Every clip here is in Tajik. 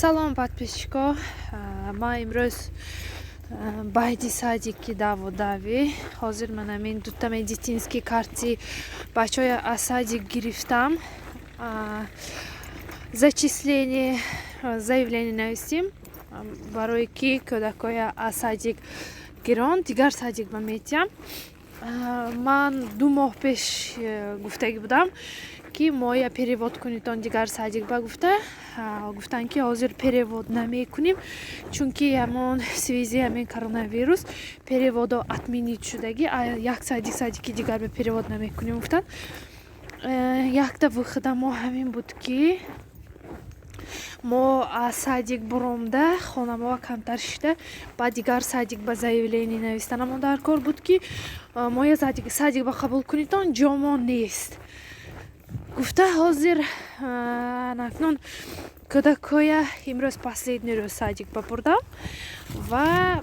Салом, подписчико. Ман имрӯз баъди садики даву-давӣ ҳозир ман ҳамин дута медицинский карти бачаҳоя аз садик гирифтам. Зачисление заявление навистем, барое ки кӯдакҳоя аз садик гирон, дигар садик ба метиҳам. Ман 2 моҳ пеш гуфтагӣ будам, ки моя перевод кунитон дигар садик ба. Гуфта гуфтанд, ки ҳозир перевод намекунем, чунки ҳамон связи ҳамин коронавирус переводо отменить шудагӣ, як садик садики дигар ба перевод намекунем, гуфтанд. Якта выхода мо ҳамин буд, ки мо аз садик буромда, хонамова камтар шида, баъд дигар садик ба заявление навистанамон дар кор буд, ки моя садик ба қабул кунитон, ҷомо нест, гуфта. Ҳозир акнун кӯдакҳоя имрӯз последний рӯз садик ба бурдам ва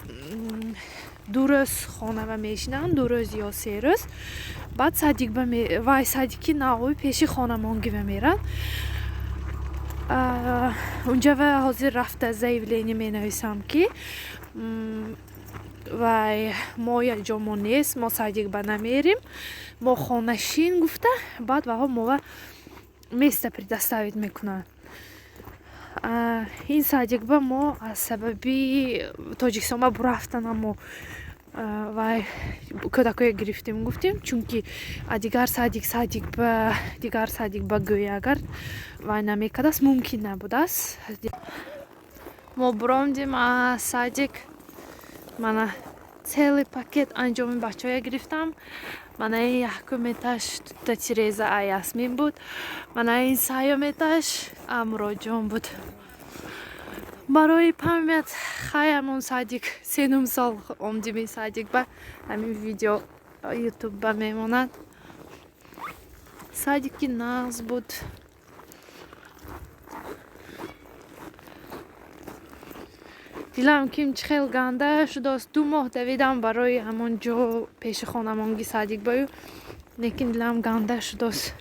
2 рӯз хонава мешинанд, 2 рӯз ё 3 рӯз, баъд садик ба вай садики нави пеши хонамон гива меранд. Унҷава ҳозир рафта заявление менависам, ки вай моя ҷомо нест, мо садик ба намерим, мо хонашин, гуфта. Баъд ваҳо мова место предоставить мекунанд. Ин садик ба мо аз сабаби Тоҷикистон ба бурафтанамо вай кӯдакҳое гирифтем, гуфтем, чунки дигар садик ба дигар садик ба гӯя агар вай намекардааст, мумкин набудааст. Мо буромдем аз садик. Мана целый пакет анҷоми бачаҳоя гирифтам. Мана ин якуметаш дута тиреза а Ясмин буд, мана ин сеюметаш а Муроҷон буд. Барои память. Хай, ҳамон садик сенум сол омдим, ин садик ба ҳамин видео Ютуб ба мемонад. Садики нағз буд. Дилам ким чӣ хел ганда шудааст. 2 моҳ давидам барои ҳамон ҷо пеши хонамонги садик баю, лекин дилам ганда шудааст.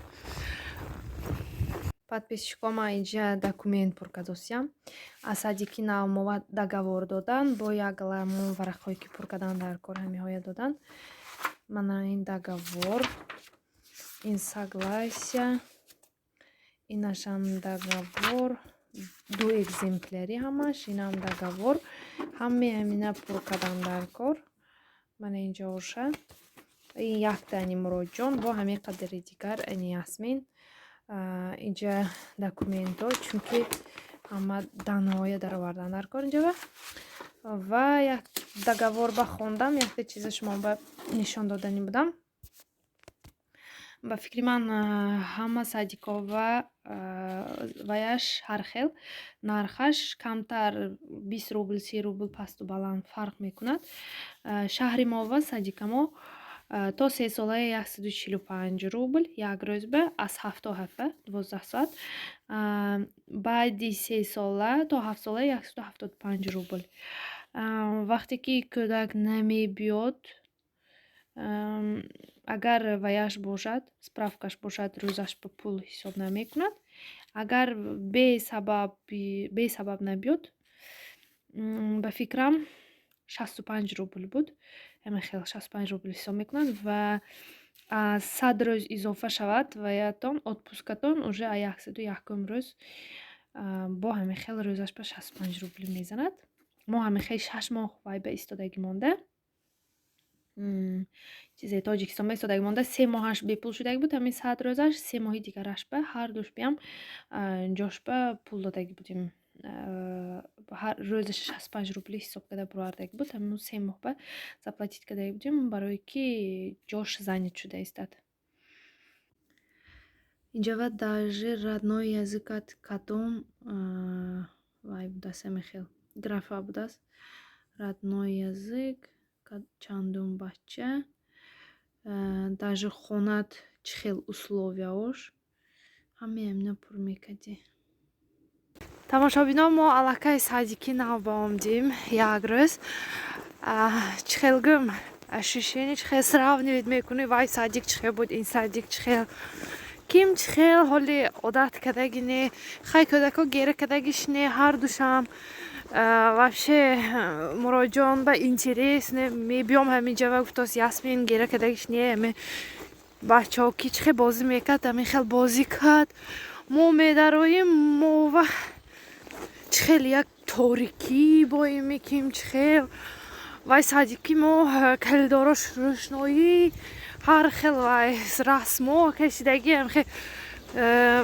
Подписчико, ман инҷа документ пур кардосиям. Аз садики нав мова договор додан бо як галамон варақҳое, ки пур кардан дар кор, ҳамиҳоя додан. Мана ин договор, ин согласие, инашам договор, ду экземпляри ҳамаш, инам договор, ҳамаи ҳамина пур кардан дар кор. Мана инҷа оша ин якта ани Муроҷон бо ҳамин қадари дигар ани Ясмин. Инҷа документҳо, чунки ҳама данныеҳоя даровардан дар кор инҷава. Ва як договор ба хондам, якта чиза шумо ба нишон доданӣ будам. Ба фикри ман, ҳама садикова ваяш ҳар хел, нархаш камтар 20 рубл, 30 рубл пасту баланд фарқ мекунад. Шаҳри мова садикамо то сесолая 145 рубл як рӯзба, аз 7 то 7, 12 соат. Баъди 3 сола то 7 сола 175 рубл. Вақте ки кӯдак намебиёд, агар ваяш бошад, справкаш бошад, рӯзаш ба пул ҳисоб намекунад. Агар бесабаб набиёд, ба фикрам, 65 рубл буд, ҳамин хел 65 рубл ҳисоб мекунад. Ва аз 100 рӯз изофа шавад ваятон, отпускатон, уже а 101-ум рӯз бо ҳамин хел рӯзаш ба 65 рубл мезанад. Мо ҳамин хел 6 моҳ вай ба истодагӣ монда, чизе Тоҷикистон ба истодагӣ монда, 3 моҳаш бепул шудагӣ буд, ҳамин 100 рӯзаш, 3 моҳи дигараш ба ҳар душ биям ҷошба пул додагӣ будем. Ҳар рӯзаш 65 рубли ҳисоб карда буровардагӣ буд. Ҳамин 3 моҳ ба заплатить кардагӣ будем, барое ки ҷош занят шуда истад. Инҷава даже родной языкат кадом вай будааст, ҳамин хел графа будааст: родной язык, чандум бача, даже хонат чӣ хел условияош, ҳамаи ҳамина пур мекардӣ. Тамошобинон, мо аллакай садики нав ба омдем. Як рӯз чӣ хел гӯм, ощущение чӣ хел сравнивать мекунӣ, вай садик чӣ хел буд, ин садик чӣ хел. Ким чӣ хел ҳоли одат кардаги не, хай, кӯдако гера кардагиш не, ҳардушам вообще Муроҷон ба интерес не. Мебиём ҳаминҷа ва гуфтааст, Ясмин гера кардагиш не, ами бачаҳо ки чӣ хел бозӣ мекард, ҳамин хел бозӣ кард. Мо медароем, мова чӣ хел як торикӣ боем мекунем, чӣ хел вай садики мо коридорош рӯшноӣ, ҳар хел вай расмҳо кашидагӣ, ҳамхел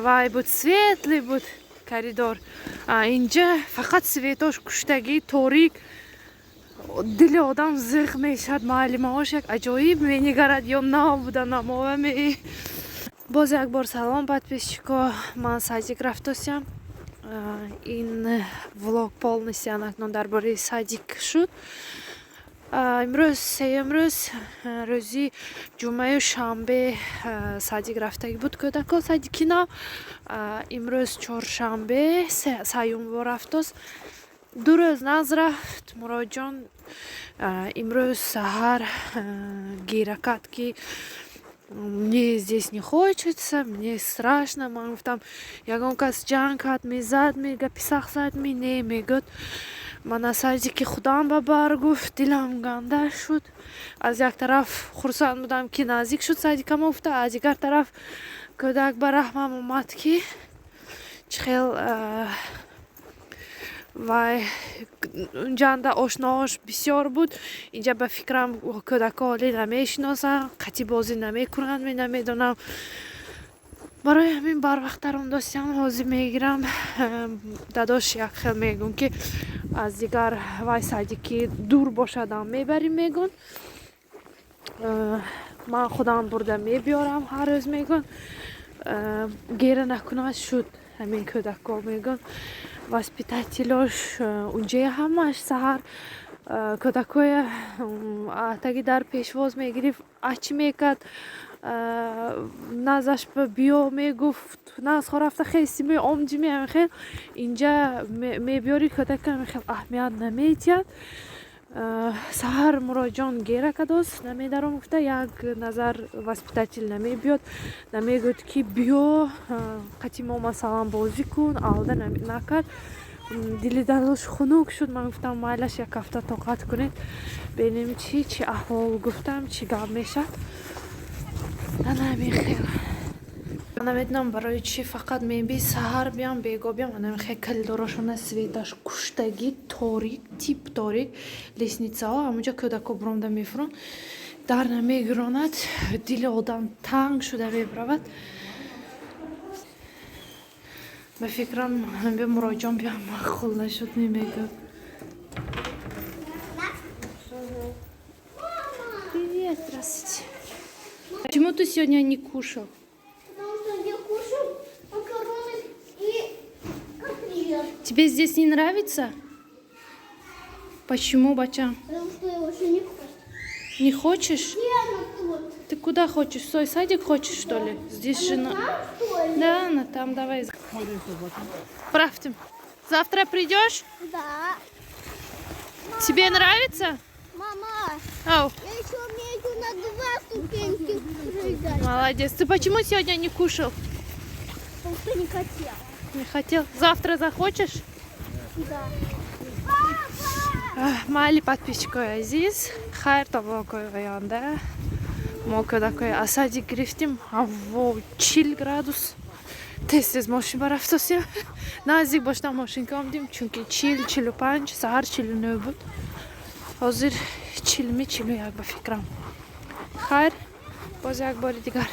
вай буд, светлый буд коридор. Инҷа фақат светош куштагӣ, торик, дили одам зиқ мешавад. Муаллимаҳош як аҷоиб менигарад, ё нав буда намоваме. Боз як бор салом, подписчико. Ман садик рафтосям. Ин влог полностью анакнун дар бораи садик шуд. Имрӯз сеюм рӯз, рӯзи ҷумъаю шанбе садик рафтагӣ буд кӯдако, садики нав. Имрӯз чоршанбе, сеюм бор рафтост. 2 рӯз нағз рафт. Муроҷон имрӯз саҳар гира кард, ки мне здесь не хочется, мне страшно. Ман гуфтам, ягон кас ҷанг кард, мезад, гапи сахт зад ми? Не, мегӯяд, ман аз садики худам ба бар. Гуфт, дилам ганда шуд. Аз як тараф хурсанд будам, ки наздик шуд садикамо гуфта, аз дигар тараф кӯдак ба раҳмам омад, ки чӣ хел вай унҷанда ошноҳош бисёр буд, инҷа ба фикрам кӯдакҳо ҳоле намешиносанд, қатъи бозӣ намекунанд, намедонам. Барои ҳамин барвақттар ондостиам. Ҳозир мегирам, дадош як хел мегӯм, ки аз дигар вай садики дур бошадам мебарем, мегӯн, ман худам бурда мебиёрам ҳар рӯз, мегӯн, гера накунад шуд ҳамин кӯдакҳо, мегӯн. Воспитателош унҷая ҳамаш саҳар кӯдакҳоя таги дар пешвоз мегирифт, ачи мекард, назаш биё мегуфт, наз рафта хестими, омҷими, ҳамин. Инҷа мебиёри кӯдака, ҳамин хел аҳамият намедиҳад. Саҳар Муроҷон гера кардост, намедаром гуфта. Як назар воспитатель намебиёд, намегӯяд, ки биё қати мо, масалан, бозӣ кун, алда накард. Дили дадош хунук шуд. Ман гуфтам, майлаш, як ҳафта тоқат кунед, бинем чӣ чӣ аҳвол, гуфтам, чӣ гап мешавад. Ана ҳамин хел. Намедонам барои чӣ, фақат меби саҳар биям, бего биям, ана хел коридорошона светаш куштагӣ, торик, тип торик, лестницаҳо ҳамонҷо кӯдакҳо буромда мефуранд, дар намегиронад, дили одам танг шуда мебаравад. Ба фикрам, биё, Муроҷон биям, маъқул нашуд, мегӯяд. Привет, здравствуйте. Почему ты сегодня не кушал? Потому что я кушал макароны и котлет. Тебе здесь не нравится? Почему, бача? Потому что я уже не хочу. Не хочешь? Где она тут? Ты куда хочешь? В свой садик хочешь, что ли? Здесь Она жена. там, что ли? Да, она там, давай. Правтим. Завтра придешь? Да. Тебе нравится? Мама, Ау, я еще умею на два ступеньки прыгать. Молодец. Ты почему сегодня не кушал? Потому что не хотела. Не хотел. Завтра захочешь? Да. Майли, подписчикои азиз, хайр, то влогои оянда. Мо кӯдакои аз садик гирифтем, ҳаво 40 градус. Тез тез мошин барафтосем, наздик бошта мошинка омдем, чунки 40, 45, саҳар 49 буд, ҳозир 40-ми, 41, ба фикрам. Хайр, боз як бори дигар.